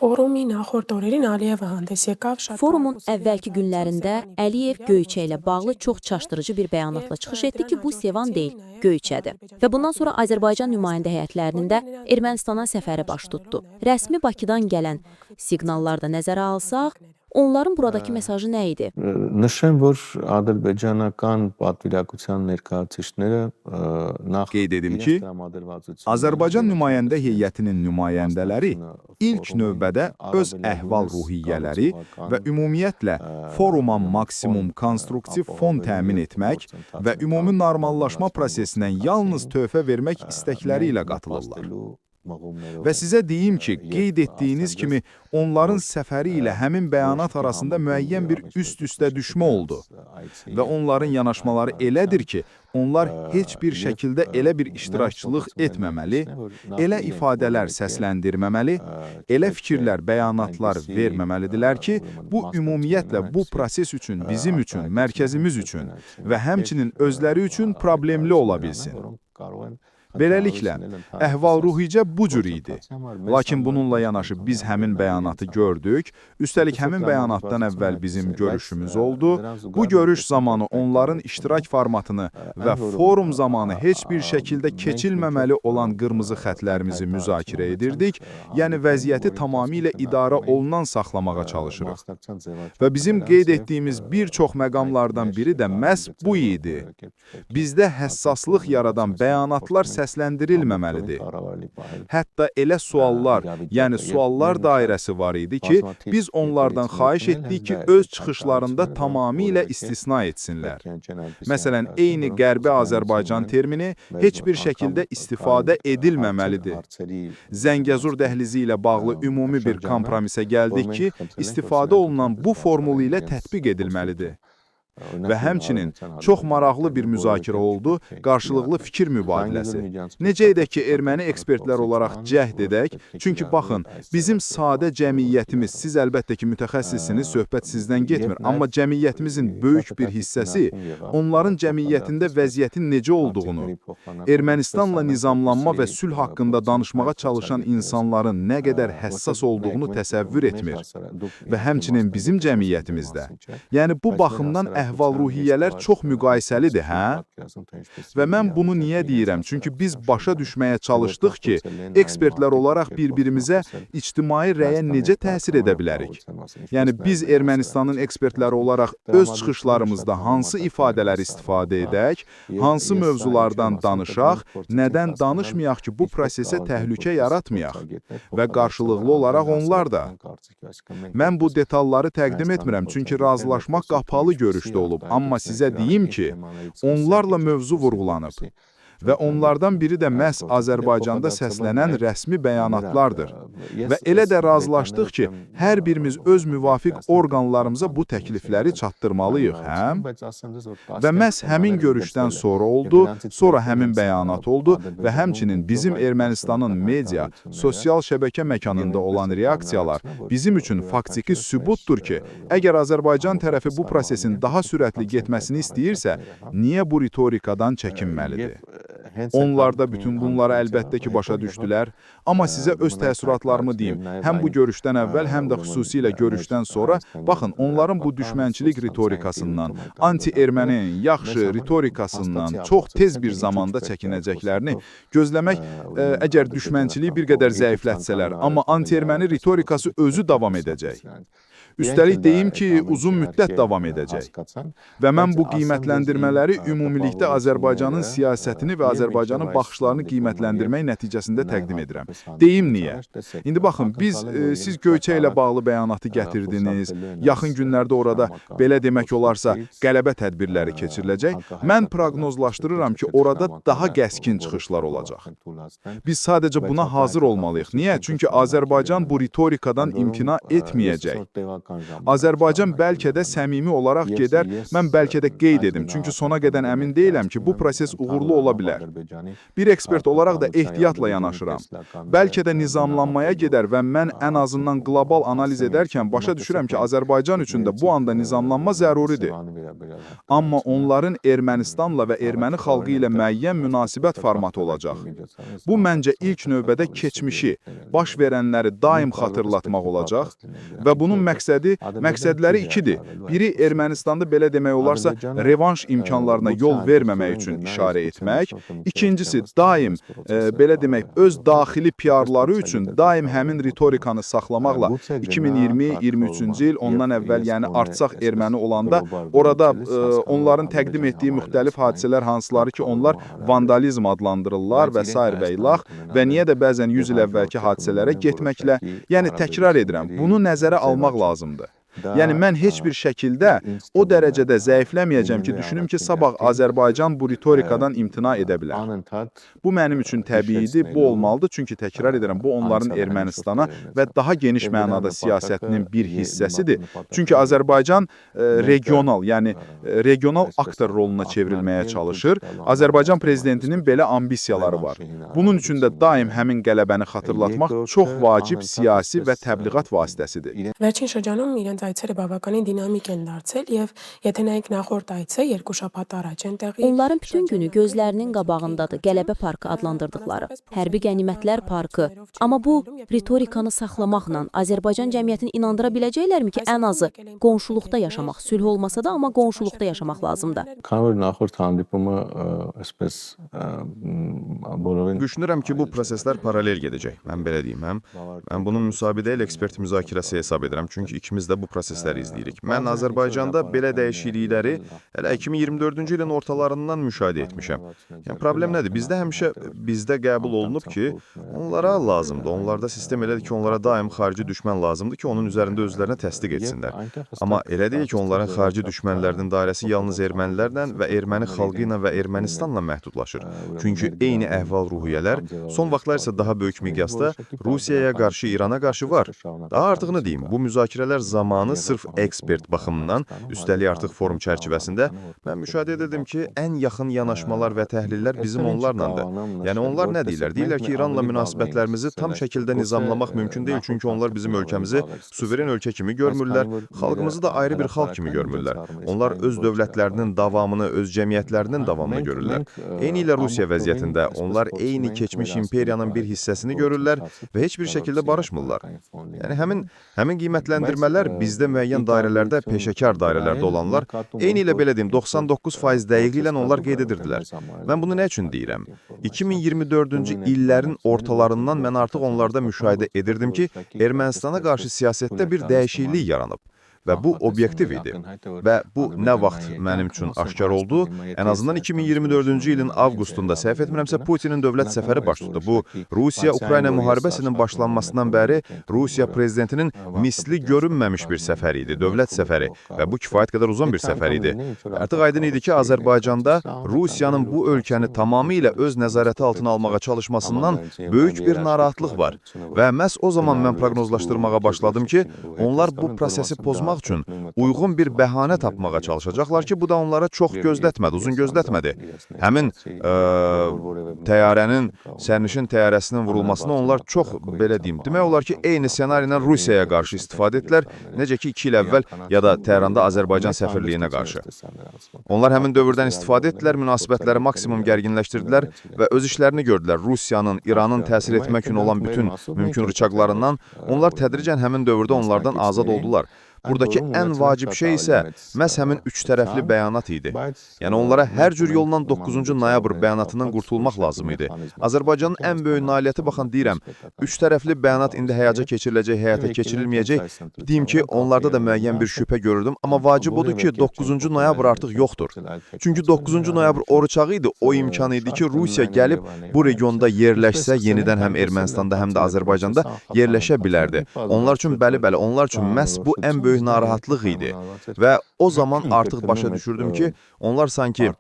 Ֆորումի նախորդ օրերին Ալիևը հանդես եկավ շատ Forumun əvvəlki günlərində Əliyev Göyçə ilə bağlı çox çaşdırıcı bir bəyanatla çıxış etdi ki, bu Sevan deyil, Göyçədir. Və bundan sonra Azərbaycan nümayəndə heyətlərinin də Ermənistana səfəri baş tutdu. Rəsmi Bakıdan gələn siqnalları da nəzərə alsaq, onların buradakı mesajı nə idi? Նշեմ, որ ադրբեջանական պատվիրակության ներկայացուցիչները նախ Qeyd edim ki, իրենց տրամադրվածությունը Azərbaycan և nümayəndə heyətinin nümayəndələri ilk növbədə öz əhval-ruhiyyələri və ümumiyyətlə foruma maksimum konstruktiv fon təmin etmək və ümumi normallaşma prosesinə yalnız töhfə vermək istəkləri ilə qatılırlar. Və sizə deyim ki, qeyd etdiyiniz kimi onların səfəri ilə həmin bəyanat arasında müəyyən bir üst-üstə düşmə oldu. Və onların yanaşmaları elədir ki, onlar heç bir şəkildə elə bir iştirakçılıq etməməli, elə ifadələr səsləndirməməli, elə fikirlər, bəyanatlar verməməlidirlər ki, bu ümumiyyətlə bu proses üçün, bizim üçün, mərkəzimiz üçün və həmçinin özləri üçün problemli ola bilsin. Beləliklə, əhval-ruhiyyə bu cür idi. Lakin bununla yanaşı biz həmin bəyanatı gördük. Üstəlik həmin bəyanatdan əvvəl bizim görüşümüz oldu. Bu görüş zamanı onların iştirak formatını və forum zamanı heç bir şəkildə keçilməməli olan qırmızı xətlərimizi müzakirə edirdik. Yəni vəziyyəti tamamilə idarə olunan saxlamağa çalışırıq. Və bizim qeyd etdiyimiz bir çox məqamlardan biri də məhz bu idi. Bizdə həssaslıq yaradan bəyanatlar səsləndirilməməlidir. Hətta elə suallar, yəni suallar dairəsi var idi ki, biz onlardan xahiş etdik ki, öz çıxışlarında tamamilə istisna etsinlər. Məsələn, eyni Qərbi Azərbaycan termini heç bir şəkildə istifadə edilməməlidir. Zəngəzur dəhlizi ilə bağlı ümumi bir kompromisə gəldik ki, istifadə olunan bu formul ilə tətbiq edilməlidir. Və həmçinin çox maraqlı bir müzakirə oldu, qarşılıqlı fikir mübadiləsi. Necə edək ki, erməni ekspertlər olaraq cəhd edək? Çünki baxın, bizim sadə cəmiyyətimiz, siz əlbəttə ki, mütəxəssissiniz, söhbət sizdən getmir, amma cəmiyyətimizin böyük bir hissəsi onların cəmiyyətində vəziyyətin necə olduğunu, Ermənistanla nizamlanma və sülh haqqında danışmağa çalışan insanların nə qədər həssas olduğunu təsəvvür etmir. Və həmçinin bizim cəmiyyətimizdə. Yəni bu baxımdan əhval-ruhiyyələr çox müqayisəlidir, hə? Və mən bunu niyə deyirəm? Çünki biz başa düşməyə çalışdıq ki, ekspertlər olaraq bir-birimizə ictimai rəyə necə təsir edə bilərik? Yəni biz Ermənistanın ekspertləri olaraq öz çıxışlarımızda hansı ifadələr istifadə edək, hansı mövzulardan danışaq, nədən danışmayaq ki, bu prosesə təhlükə yaratmayaq və qarşılıqlı olaraq onlar da. Mən bu detalları təqdim etmirəm, çünki razılaşma qapalı görüşdə olub, amma sizə deyim ki, onlarla mövzu vurğulanıb və onlardan biri də məhz Azərbaycanda səslənən rəsmi bəyanatlardır. Və elə də razılaşdıq ki, hər birimiz öz müvafiq orqanlarımıza bu təklifləri çatdırmalıyıq, hə? Və məhz həmin görüşdən sonra oldu, sonra həmin bəyanat oldu və həmçinin bizim Ermənistanın media, sosial şəbəkə məkanında olan reaksiyalar bizim üçün faktiki sübutdur ki, əgər Azərbaycan tərəfi bu prosesin daha sürətli getməsini istəyirsə, niyə bu ritorikadan çəkinməlidir? Onlar da bütün bunları əlbəttə ki, başa düşdülər. Amma sizə öz təəssüratlarımı deyim. Həm bu görüşdən əvvəl, həm də xüsusilə görüşdən sonra, baxın, onların bu düşmənçilik ritorikasından, anti-erməni, yaxşı ritorikasından çox tez bir zamanda çəkinəcəklərini gözləmək, əgər düşmənçiliyi bir qədər zəiflətsələr, amma anti-erməni ritorikası özü davam edəcək. Üstəlik deyim ki, uzun müddət davam edəcək. Və mən bu qiymətləndirmələri ümumilikdə Azərbaycanın siyasətini və Azərbaycanın baxışlarını qiymətləndirmək nəticəsində təqdim edirəm. Deyim niyə? İndi baxın, biz siz Göyçə ilə bağlı bəyanatı gətirdiniz. Yaxın günlərdə orada belə demək olarsa qələbə tədbirləri keçiriləcək. Mən proqnozlaşdırıram ki, orada daha kəskin çıxışlar olacaq. Biz sadəcə buna hazır olmalıyıq. Niyə? Çünki Azərbaycan bu ritorikadan imtina etməyəcək. Azərbaycan bəlkə də səmimi olaraq gedər, mən bəlkə də qeyd edim, çünki sona qədər əmin deyiləm ki, bu proses uğurlu ola bilər. Bir ekspert olaraq da ehtiyatla yanaşıram. Bəlkə də nizamlanmaya gedər və mən ən azından qlobal analiz edərkən başa düşürəm ki, Azərbaycan üçün də bu anda nizamlanma zəruridir. Amma onların Ermənistanla və erməni xalqı ilə müəyyən münasibət formatı olacaq. Bu məncə ilk növbədə keçmişi, baş verənləri daim xatırlatmaq olacaq və bunun məqsədləri ikidir. Biri Ermənistanda belə demək olarsa revanş imkanlarına yol verməmək üçün işarə etmək. İkincisi daim belə demək öz daxili PR-ları üçün daim həmin ritorikanı saxlamaqla 2020-23-cü il ondan əvvəl, yəni Artsaq erməni olanda orada onların təqdim etdiyi müxtəlif hadisələr hansıları ki, onlar vandalizm adlandırırlar və sair və ilax və niyə də bəzən 100 il əvvəlki hadisələrə getməklə, yəni təkrar edirəm, bunu nəzərə almaq lazımdır. Yəni mən heç bir şəkildə o dərəcədə zəifləməyəcəm ki, düşünüm ki, sabah Azərbaycan bu ritorikadan imtina edə bilər. Bu mənim üçün təbiidir, bu olmalıdır, çünki təkrar edirəm, bu onların Ermənistana və daha geniş mənada siyasətinin bir hissəsidir. Çünki Azərbaycan regional, yəni regional aktor roluna çevrilməyə çalışır. Azərbaycan prezidentinin belə ambisiyaları var. Bunun üçün də daim həmin qələbəni xatırlatmaq çox vacib siyasi və təbliğat vasitəsidir. Վերջին շրջանում իրենց այցերը բավականին դինամիկ են դարձել եւ եթե նայենք նախորդ այցը երկու շաբաթ առաջ են տեղի Onların bütün günü gözlərinin qabağındadır Qələbə Parkı adlandırdıqları, Hərbi Qənimətlər Parkı. Amma bu ritorikanı saxlamaqla Azərbaycan cəmiyyətini inandıra biləcəklərmi ki, ən azı qonşuluqda yaşamaq, sülh olmasa da, amma qonşuluqda yaşamaq lazımdır. Քանի որ նախորդ հանդիպումը այսպես բոլորին Düşünürəm ki, bu proseslər paralel gedəcək. Mən belə deyim, həm mən bunu müsabiqə ilə ekspert müzakirəsi hesab edirəm, çünki ikimiz də bu prosesləri izləyirik. Mən Azərbaycanda belə dəyişiklikləri hələ 2024-cü ilin ortalarından müşahidə etmişəm. Yəni problem nədir? Bizdə həmişə bizdə qəbul olunub ki, onlara lazımdır. Onlarda sistem elədir ki, onlara daim xarici düşmən lazımdır ki, onun üzərində özlərinə təsdiq etsinlər. Amma elə deyil ki, onların xarici düşmənlərinin dairəsi yalnız ermənilərlə və erməni xalqı ilə və Ermənistanla məhdudlaşır. Çünki eyni əhval-ruhiyyələr son vaxtlar isə daha böyük miqyasda Rusiyaya qarşı, İrana qarşı var. Daha artığını deyim, bu müzakirələr zamanı sırf ekspert baxımından, üstəlik artıq forum çərçivəsində mən müşahidə edirdim ki, ən yaxın yanaşmalar və təhlillər bizim onlarlandır. Yəni onlar nə deyirlər? Deyirlər ki, İranla münasibətlərimizi tam şəkildə nizamlamaq mümkün deyil, çünki onlar bizim ölkəmizi suveren ölkə kimi görmürlər, xalqımızı da ayrı bir xalq kimi görmürlər. Onlar öz dövlətlərinin davamını, öz cəmiyyətlərinin davamını görürlər. Eyni ilə Rusiya vəziyyətində onlar eyni keçmiş imperiyanın bir hissəsini görürlər və heç bir şəkildə barışmırlar. Yəni həmin qiymətləndirmələr bizdə müəyyən dairələrdə, peşəkar dairələrdə olanlar, eyni ilə belə deyim, 99% dəqiqliklə onlar qeyd edirdilər. Mən bunu nə üçün deyirəm? 2024-cü illərin ortalarından mən artıq onlarda müşahidə edirdim ki, Ermənistana qarşı siyasətdə bir dəyişiklik yaranıb. Və bu obyektiv idi. Və bu nə vaxt mənim üçün aşkar oldu? Ən azından 2024-cü ilin avqustunda, səhv etmirəmsə, Putinin dövlət səfəri baş tutdu. Bu, Rusiya-Ukrayna müharibəsinin başlanmasından bəri Rusiya prezidentinin misli görünməmiş bir səfəri idi, dövlət səfəri və bu kifayət qədər uzun bir səfər idi. Artıq aydın idi ki, Azərbaycanda Rusiyanın bu ölkəni tamamilə öz nəzarəti altına almağa çalışmasından böyük bir narahatlıq var. Və məhz o zaman mən proqnozlaşdırmağa başladım ki, onlar bu prosesi pozmaq üçün uyğun bir bəhanə tapmağa çalışacaqlar ki, bu da onlara çox gözlətmədi, uzun gözlətmədi. Həmin təyyarənin, sərnişin təyyarəsinin vurulmasını onlar çox, belə deyim, demək olar ki, eyni ssenari ilə Rusiyaya qarşı istifadə etdilər, necə ki 2 il əvvəl ya da Təhranda Azərbaycan səfirliyinə qarşı. Onlar həmin dövrdən istifadə etdilər, münasibətləri maksimum gərginləşdirdilər və öz işlərini gördülər. Rusiyanın, İranın təsir etmək üçün olan bütün mümkün rıçaqlarından onlar tədricən həmin dövrdə onlardan azad oldular. Buradakı ən vacib şey isə məhz həmin üç tərəfli bəyanat idi. Yəni onlara hər cür yolla 9-cu noyabr bəyanatından qurtulmaq lazım idi. Azərbaycanın ən böyük nailiyyəti, baxın deyirəm, üç tərəfli bəyanat indi həyata keçiriləcək, həyata keçirilməyəcək. Deyim ki, onlarda da müəyyən bir şübhə görürdüm, amma vacib odur ki, 9-cu noyabr artıq yoxdur. Çünki 9-cu noyabr o rıçağı idi, o imkan idi ki, Rusiya gəlib bu regionda yerləşsə, yenidən həm Ermənistanda, həm də Azərbaycanda yerləşə bilərdi. Onlar üçün bəli, bəli, onlar üçün məhz bu ən böyük böyük narahatlıq idi və o zaman artıq başa düşürdüm ki, onlar sanki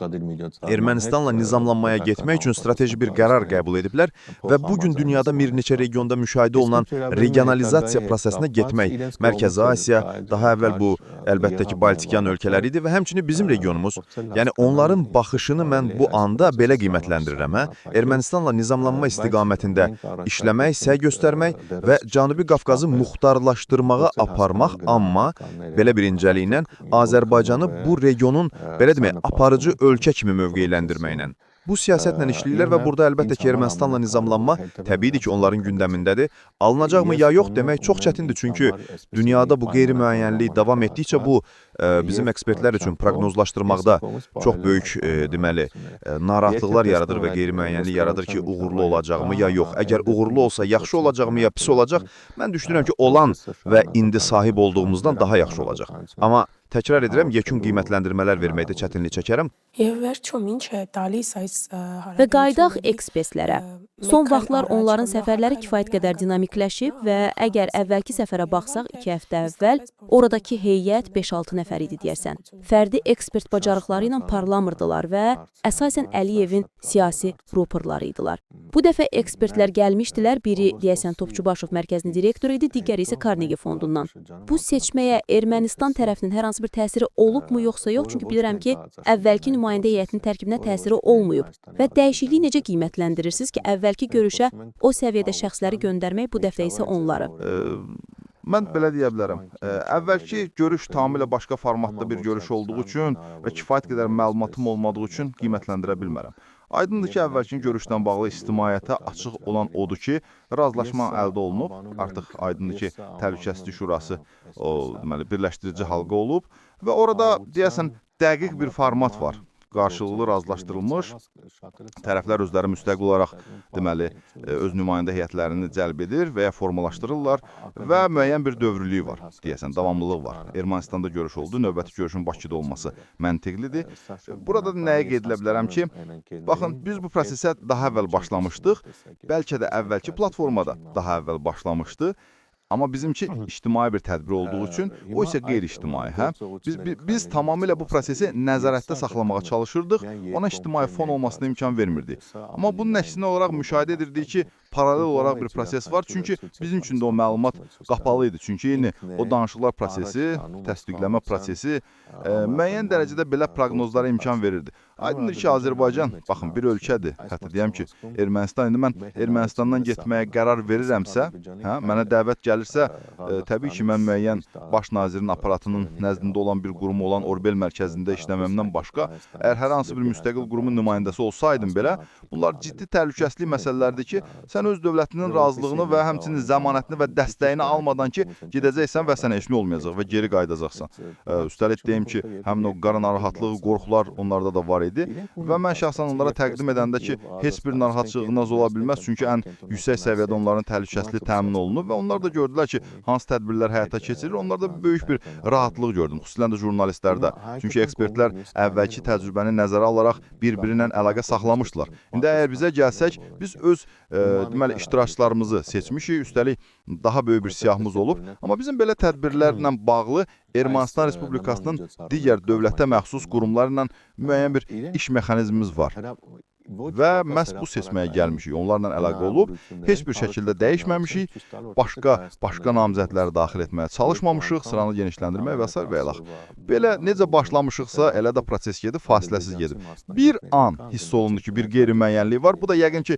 Ermənistanla nizamlanmaya getmək üçün strateji bir qərar qəbul ediblər və bu gün dünyada bir neçə regionda müşahidə olunan regionalizasiya prosesinə getmək, Mərkəzi Asiya, daha əvvəl bu əlbəttə ki, Baltikyan ölkələri idi və həmçinin bizim regionumuz. Yəni onların baxışını mən bu anda belə qiymətləndirirəm, hə? Ermənistanla nizamlanma istiqamətində işləmək, səy göstərmək və Cənubi Qafqazı muxtarlaşdırmağa aparmaq, amma belə bir incəliklə Azərbaycanı bu regionun belə demək, aparıcı ölkə kimi mövqeyləndirməklə. Bu siyasətlə işləyirlər və burada əlbəttə ki, Ermənistanla nizamlanma təbiidir ki, onların gündəmindədir. Alınacaqmı ya yox demək çox çətindir, çünki dünyada bu qeyri-müəyyənlik davam etdikcə bu bizim ekspertlər üçün proqnozlaşdırmaqda çox böyük deməli narahatlıqlar yaradır və qeyri-müəyyənlik yaradır ki, uğurlu olacaqmı ya yox. Əgər uğurlu olsa yaxşı olacaqmı ya pis olacaq? Mən düşünürəm ki, olan və indi sahib olduğumuzdan daha yaxşı olacaq. Amma təkrar edirəm, yekun qiymətləndirmələr verməkdə çətinlik çəkərəm. Եվ վերջում ինչ է տալիս այս Və qayıdaq հարաբերությունների ekspertlərə. մեկ Son քայլ vaxtlar առաջ onların կամ səfərləri նախաքայլ kifayət ավելի qədər dinamikləşib və əgər əvvəlki səfərə baxsaq 2 həftə əvvəl oradakı heyət 5-6 nəfər idi deyəsən. Fərdi ekspert bacarıqları ilə parlamırdılar və əsasən Əliyevin siyasi ruporları idilər. Bu dəfə ekspertlər gəlmişdilər, biri deyəsən Topçubaşov mərkəzinin direktoru idi, digəri isə Carnegie fondundan. Bu seçməyə Ermənistan tərəfinin hər hansı bir təsiri olubmu yoxsa yox? Çünki bilirəm ki, əvvəlki nümayəndə heyətinin tərkibinə təsiri olmayıb. Və dəyişikliyi necə qiymətləndirirsiniz ki, əvvəlki görüşə o səviyyədə şəxsləri göndərmək, bu dəfə isə onları? Mən belə deyə bilərəm. Əvvəlki görüş tamamilə başqa formatda bir görüş olduğu üçün və kifayət qədər məlumatım olmadığı üçün qiymətləndirə bilmərəm. Aydındır ki, əvvəlki görüşdən bağlı ictimaiyyətə açıq olan odur ki, razılaşma əldə olunub. Artıq aydındır ki, Təhlükəsizlik Şurası o deməli birləşdirici halqa olub və orada deyəsən dəqiq bir format var. Qarşılıqlı razılaşdırılmış, tərəflər özləri müstəqil olaraq deməli öz nümayəndə heyətlərini cəlb edir və ya formalaşdırırlar və müəyyən bir dövrlüyü var, deyəsən, davamlılıq var. Ermənistanda görüş oldu, növbəti görüşün Bakıda olması məntiqlidir. Burada da nəyi qeyd edə bilərəm ki, baxın, biz bu prosesə daha əvvəl başlamışdıq. Bəlkə də əvvəlki platformada daha əvvəl başlamışdı. Amma bizimki ictimai bir tədbir olduğu üçün, o isə qeyri-ictimai, hə? Biz tamamilə bu prosesi nəzarətdə saxlamağa çalışırdıq, ona ictimai fon olmasına imkan vermirdik. Amma bunun əksinə olaraq müşahidə edirdik ki, paralel olaraq bir proses var, çünki bizim üçün də o məlumat qapalı idi. Çünki eyni o danışıqlar prosesi, təsdiqləmə prosesi müəyyən dərəcədə belə proqnozlara imkan verirdi. Aydındır ki, Azərbaycan, baxın, bir ölkədir. Hətta deyəm ki, Ermənistan, indi mən Ermənistandan getməyə qərar verirəmsə, hə, mənə dəvət gəlirsə, təbii ki, mən müəyyən baş nazirin aparatının nəzdində olan bir qurum olan Orbel mərkəzində işləməmdən başqa, əgər hər hansı bir müstəqil qurumun nümayəndəsi olsaydım belə, bunlar ciddi təhlükəsizlik məsələləridir ki, sən öz dövlətinin razılığını və həmçinin zəmanətini və dəstəyini almadan ki, gedəcəksən və sənə heç nə olmayacaq və geri qayıdacaqsan. Üstəlik deyim ki, həmin o qara narahatlığı, qorxular onlarda da var idi və mən şəxsən onlara təqdim edəndə ki, heç bir narahatçılığınız ola bilməz, çünki ən yüksək səviyyədə onların təhlükəsizliyi təmin olunub və onlar da gördülər ki, hansı tədbirlər həyata keçirilir, onlarda böyük bir rahatlıq gördüm, xüsusilə də jurnalistlərdə. Çünki ekspertlər əvvəlki təcrübəni nəzərə alaraq bir-biri ilə əlaqə saxlamışdılar. İndi əgər bizə gəlsək, biz öz deməli iştirakçılarımızı seçmişik, üstəlik daha böyük bir siyahımız olub. Amma bizim belə tədbirlərlə bağlı Ermənistan Respublikasının digər dövlətə məxsus qurumlarla müəyyən bir iş mexanizmimiz var. Və məhz bu seçməyə gəlmişik. Onlarla əlaqə olub, heç bir şəkildə dəyişməmişik, başqa namizədləri daxil etməyə çalışmamışıq, sıranı genişləndirmək və sair və ilax. Belə necə başlamışıqsa, elə də proses gedib, fasiləsiz gedib. Bir an hiss olundu ki, bir qeyri-müəyyənlik var. Bu da yəqin ki,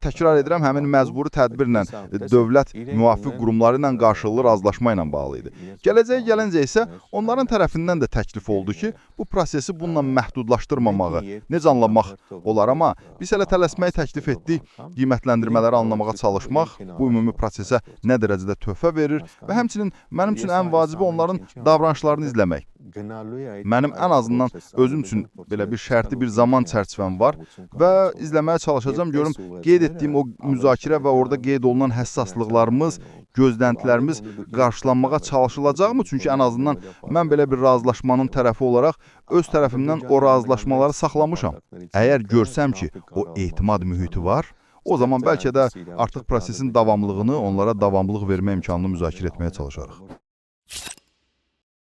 təkrar edirəm, həmin məcburi tədbirlə, dövlət müvafiq qurumları ilə qarşılıqlı razılaşma ilə bağlı idi. Gələcəyə gəlincə isə onların tərəfindən də təklif oldu ki, bu prosesi bununla məhdudlaşdırmamağı, necə anlamaq olar, amma biz hələ tələsməyi təklif etdik, qiymətləndirmələri anlamağa çalışmaq bu ümumi prosesə nə dərəcədə töhfə verir və həmçinin mənim üçün ən vacibi onların davranışlarını izləmək. Mənim ən azından özüm üçün belə bir şərti bir zaman çərçivəm var və izləməyə çalışacağam, görüm qeyd etdiyim o müzakirə və orada qeyd olunan həssaslıqlarımız, gözləntilərimiz qarşılanmağa çalışılacaqmı? Çünki ən azından mən belə bir razılaşmanın tərəfi olaraq öz tərəfimdən o razılaşmaları saxlamışam. Əgər görsəm ki, o etimad mühiti var, o zaman bəlkə də artıq prosesin davamlılığını, onlara davamlılıq vermə imkanını müzakirə etməyə çalışarıq.